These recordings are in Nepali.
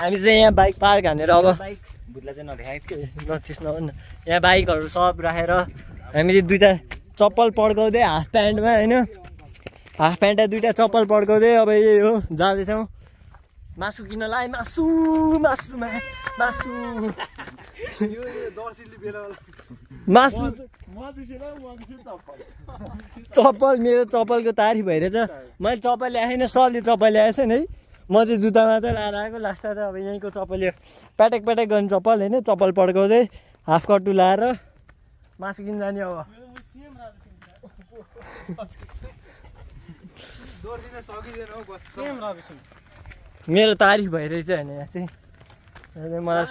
हामी चाहिँ यहाँ बाइक पार्क हानेर अब बाइक भुतलाई चाहिँ नभ्याएको नथिस नहुन्न यहाँ बाइकहरू सब राखेर हामी चाहिँ दुईवटा चप्पल पड्काउँदै हाफ प्यान्टमा होइन हाफ प्यान्टमा दुईवटा चप्पल पड्काउँदै अब यही हो जाँदैछौँ मासु किन्नलाई मासु मासु मासु मासु चप्पल मेरो चप्पलको तारिफ भइरहेछ मैले चप्पल ल्याएन सरले चप्पल ल्याएछ नि है म चाहिँ जुत्ता मात्रै लाएर आएको लास्टमा त अब यहीँको चप्पल प्याटेक प्याटेक गर्ने चप्पल होइन चप्पल पड्काउँदै हाफ कट्टु लाएर मासु किन जाने अब मेरो तारिफ भइरहेछ होइन यहाँ चाहिँ मलाई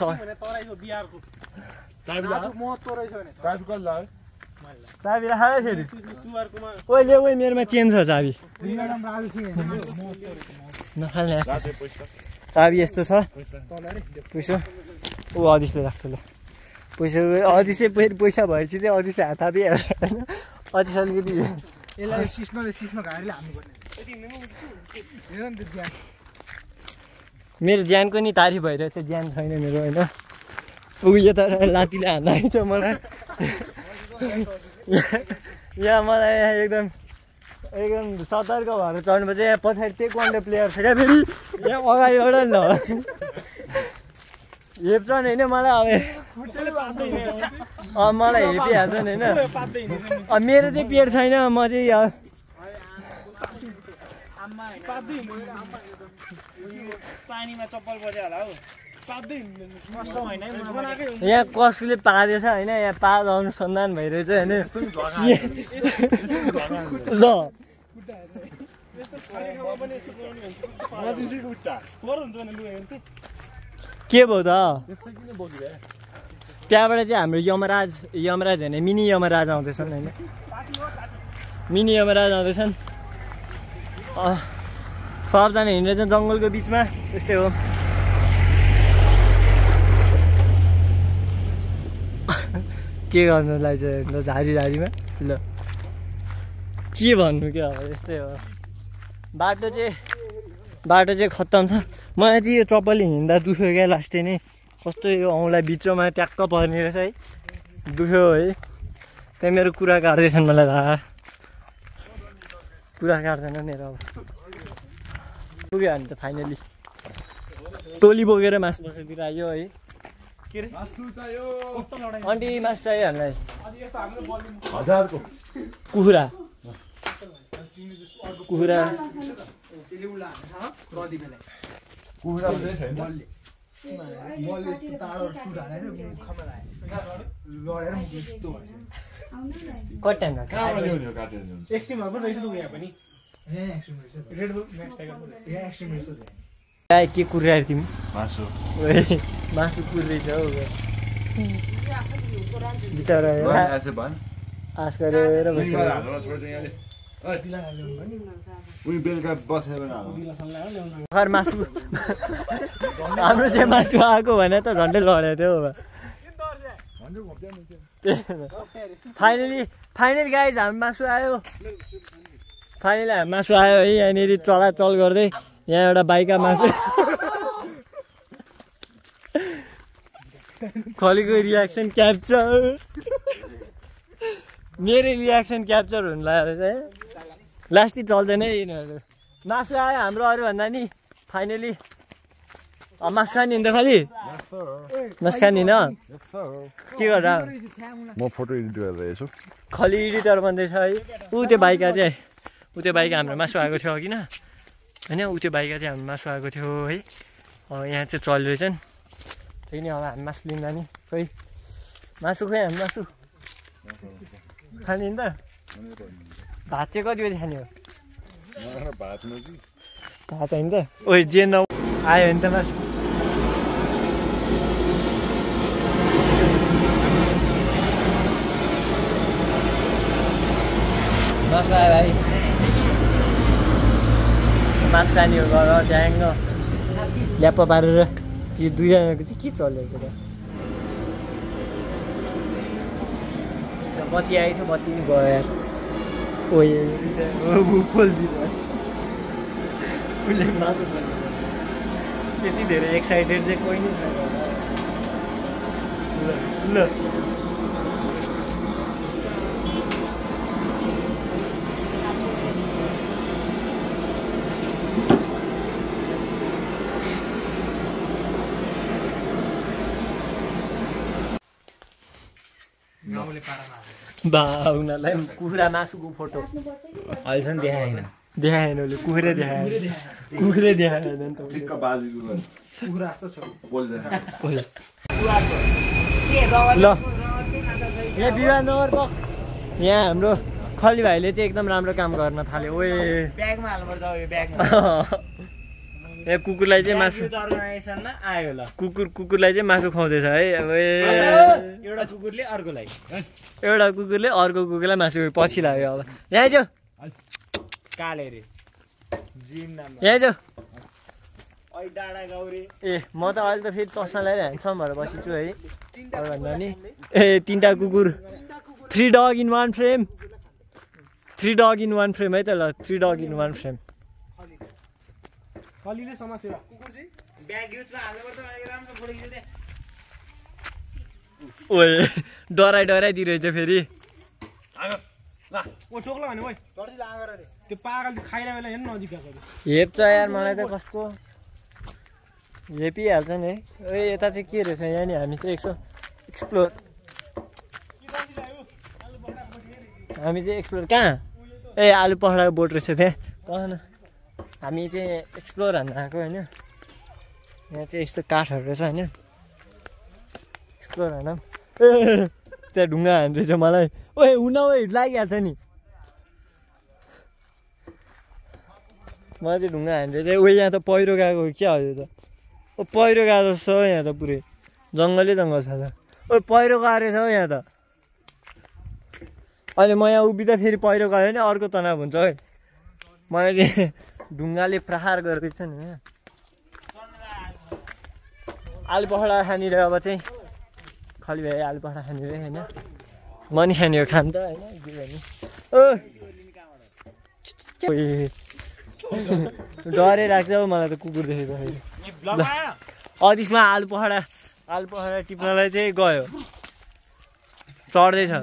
चाबी राखेर फेरि ओइ मेरोमा चेन छ चाबी नखाल्ने चाबी यस्तो छ पैसा ऊ अदिसले राख्छ ल पैसा अदिसै फेरि पैसा भएपछि चाहिँ अदिसले हात थापिहाल्छ होइन अदिस अलिकति यसलाई सिस्नो घारीले हाल्नुपर्ने मेरो ज्यानको नि तारिफ भइरहेछ ज्यान छैन मेरो होइन उयो त लातीले हान्दैछ मलाई यहाँ मलाई एकदम सतर्क भएर चढ्नुपर्छ यहाँ पछाडि टेक्वान्डो प्लेयर छ क्या फेरि यहाँ अगाडिबाट ल हेप्छन् होइन मलाई अब मलाई हेपिहाल्छन् होइन अब मेरो चाहिँ पेट छैन म चाहिँ पानीमा चप्पल बज्यो होला हौ यहाँ कसले पादेछ होइन यहाँ पाद अनुसन्धान भइरहेछ होइन ल के भयो त त्यहाँबाट चाहिँ हाम्रो यमराज होइन मिनी यमराज आउँदैछन् होइन मिनी यमराज आउँदैछन् सबजना हिँड्दैछन् जङ्गलको बिचमा त्यस्तै हो के गर्नुलाई चाहिँ झारीमा ल के भन्नु क्या अब यस्तै हो बाटो चाहिँ खत्तम छ मलाई चाहिँ यो चप्पलले हिँड्दा दुख्यो क्या लास्टै नै कस्तो यो औँला बिचमा ट्याक्क पर्ने रहेछ है दुख्यो है त्यहाँ मेरो कुरा काट्दैछन् मलाई थाहा कुरा काट्दैन मेरो अब पुग्यो हामी त फाइनली टोली बोकेर मासु बसेतिर आयो है के रे अन्टी मासु चाहियो हामीलाई कुखुरा कति टाइम लाग्छ के कुरिरहेको तिमी मासु कुरिरहेछ हौ बिचरा आश गरेर भर्खर मासु हाम्रो चाहिँ मासु आएको भने त झन्डै लडेको थियो फाइनली गाइज हाम्रो मासु आयो है यहाँनिर चलाचल गर्दै यहाँ एउटा बाइकमा मासु खलीको रियाक्सन क्याप्चर मेरो रियाक्सन क्याप्चर हुनु लाग्यो चाहिँ लास्टै चल्दैन है यिनीहरू मासु आयो हाम्रो अरूभन्दा नि फाइनली मासु खाने नि त खालि मासु खाने होइन के गरेर म फोटो एडिट गरेर छु खली एडिटर बन्दैछ है ऊ त्यो बाइक चाहिँ हाम्रो मासु आएको थियो अघि न होइन ऊ त्यो बाइक चाहिँ हाम्रो मासु आएको थियो है यहाँ चाहिँ चलिरहेछन् त्यही नै अब हामी मासु लिँदा नि खोइ मासु खोइ हामी मासु खाने नि त भात चाहिँ कति बजी खाने हो भात होइन त ओ जे न आयो भने त मासु मासु आयो भाइ मासु खाने हो घर ड्याङ्ग ल्याप्प पारेर त्यो दुईजनाको चाहिँ के चलेको छ त्यहाँ बत्ती आएको थियो बत्ती नि गयो यार उसले मासु यति धेरै एक्साइटेड चाहिँ कोही नै छैन होला। ल बा उनीहरूलाई कुखुरा मासुको फोटो अहिलेसम्म देखाएन देखाएन उसले कुखुरै देखाएन कुखुरै देखाएन नि त ल यहाँ विमाननगर यहाँ हाम्रो खली भाइले चाहिँ एकदम राम्रो काम गर्न थाल्यो ओए ब्यागमा हाल्नुपर्छ यो ब्यागमा यहाँ कुकुरलाई चाहिँ मासु अर्गनाइजेसनमा आयो ल कुकुरलाई चाहिँ मासु खुवाउँदैछ है अब एउटा कुकुरले अर्कोलाई एउटा कुकुरले अर्को कुकुरलाई मासु पछि लाग्यो अब यहाँ जाऊ काले रे जिम नाम यहाँ जाऊ ओइ डाडा गौरी ए म त अहिले त फेरि चस्मा लगाएर ह्यान्डसम भएर बसेछु है भन्दा नि ए 3टा कुकुर 3 dog in 1 frame 3 dog in 1 frame है त ल 3 डग इन 1 फ्रेम कलिले समासेर कुकुर चाहिँ ब्याग युजमा हाल्नुपर्छ राम्रो फोटो खिच्दै ओए डराइ दिइरहेछ फेरि ओ टोक्ला भने ओइ डर्जी लागर रे त्यो पागल खाइला बेला हेर्न नजिक गएको हेप्छ यार मलाई त कस्तो हेपिहाल्छ नि है ओए यता चाहिँ के रहेछ यहाँ नि हामी चाहिँ एक्सप्लोर कहाँ ए आलु पखडाको बोट रहेछ त्यहाँ कहाँ हामी चाहिँ एक्सप्लोर हान्न आएको होइन यहाँ चाहिँ यस्तो काठहरू रहेछ होइन एक्सप्लोर हान ए त्यहाँ ढुङ्गा हान्दैछ मलाई ओए हुन लागिहाल्छ नि मलाई चाहिँ ढुङ्गा हान्दैछ ओ यहाँ त पहिरो गएको क्या हो यो त ओ पहिरो गएको जस्तो हो यहाँ त पुरै जङ्गलै जङ्गल छ त ओ पहिरो गएको रहेछ हौ यहाँ त अहिले म यहाँ उभिँदा फेरि पहिरो गयो भने अर्को तनाव हुन्छ है मलाई चाहिँ ढुङ्गाले प्रहार गरेको छ नि यहाँ आलु पखडा खानेर अब चाहिँ खली भाइ आलु पखडा खानेर होइन मनी खाने हो खान्छ होइन डरै राख्छ हौ मलाई त कुकुर देखेको अदिसमा आलु पखडा टिप्नलाई चाहिँ गयो चढ्दैछ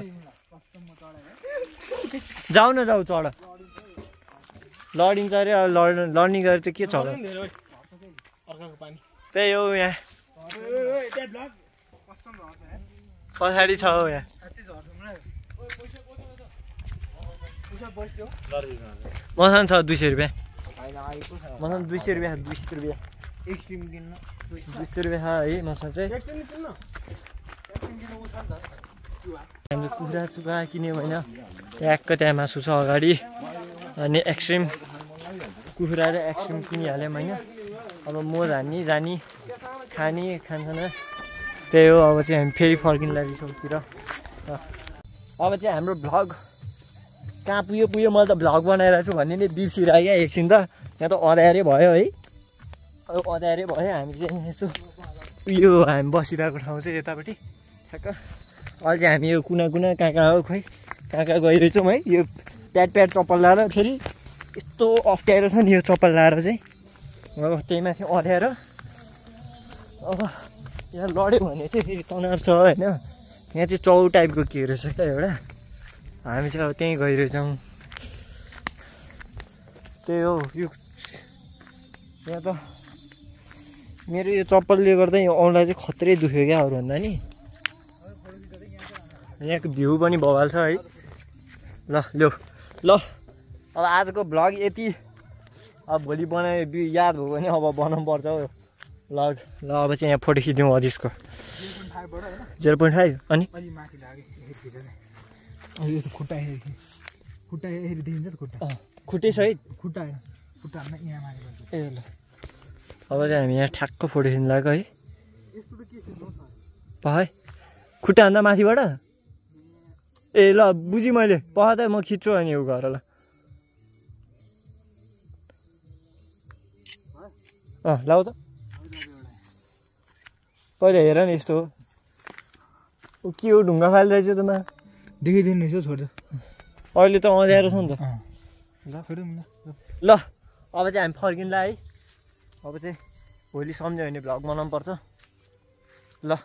जाऊ न जाऊ चढ लडिङ चढ्यो अब लर्निङ गरेर चाहिँ के चढ त्यही हो यहाँ पछाडि छ हौ यहाँ मसँग छ 200 रुपियाँ मसँग 200 रुपियाँ 200 रुपियाँ है मसँग चाहिँ हामीले कुखुरा सुखा किन्यो होइन ट्याक्क त्यहाँ मासु छ अगाडि अनि एक्सट्रिम कुखुरा र एक्सट्रिम किनिहाल्यौँ होइन अब मोज हान्ने जाने खाने खानसाना त्यही हो अब चाहिँ हामी फेरि फर्किनु लागि सबतिर अब चाहिँ हाम्रो भ्लग कहाँ पुग्यो मैले त भ्लग बनाइरहेको छु भन्ने नै बिर्सिरहेँ क्या एकछिन त यहाँ त अँध्यारै भयो है अब अँध्यारै भयो हामी चाहिँ यसो उयो हामी बसिरहेको ठाउँ चाहिँ यतापट्टि ठ्याक्क अहिले चाहिँ हामी यो कुना कहाँ हो खोइ कहाँ गइरहेछौँ है यो प्याट चप्पल लाएर फेरि यस्तो अप्ठ्यारो छ नि यो चप्पल लाएर चाहिँ अब त्यही माथि अँध्यारो अब यहाँ लड्यो भने चाहिँ फेरि तनाव छ होइन यहाँ चाहिँ चौ टाइपको के रहेछ क्या एउटा हामी चाहिँ अब त्यहीँ गइरहेछौँ त्यही हो यो यहाँ त मेरो यो चप्पलले गर्दा यो औँला चाहिँ खत्रै दुख्यो क्या अरूभन्दा नि यहाँको भ्यू पनि भवाल छ है ल अब आजको भ्लग यति अब भोलि बनाए याद भयो भने अब बनाउनु पर्छ हौ भ्लग ल अब चाहिँ यहाँ फोटो खिच्यौँ अदिसको 0.5 अनि खुट्टै सहित ए ल अब चाहिँ हामी यहाँ ठ्याक्क फोटो खिच्नु लाग्यो है है खुट्टा हान्दा माथिबाट ए ल बुझी मैले पख त म खिच्छु अनि यो घर ल लाऊ त पहिला हेर न यस्तो हो के हो ढुङ्गा फालिरहेछ त मा देखिदिनु रहेछ छोड्छ अहिले त अँध्यारो छ नि त ल अब चाहिँ हामी फर्किँदा है अब चाहिँ भोलि सम्झ्यो भने भ्लग बनाउनु पर्छ ल।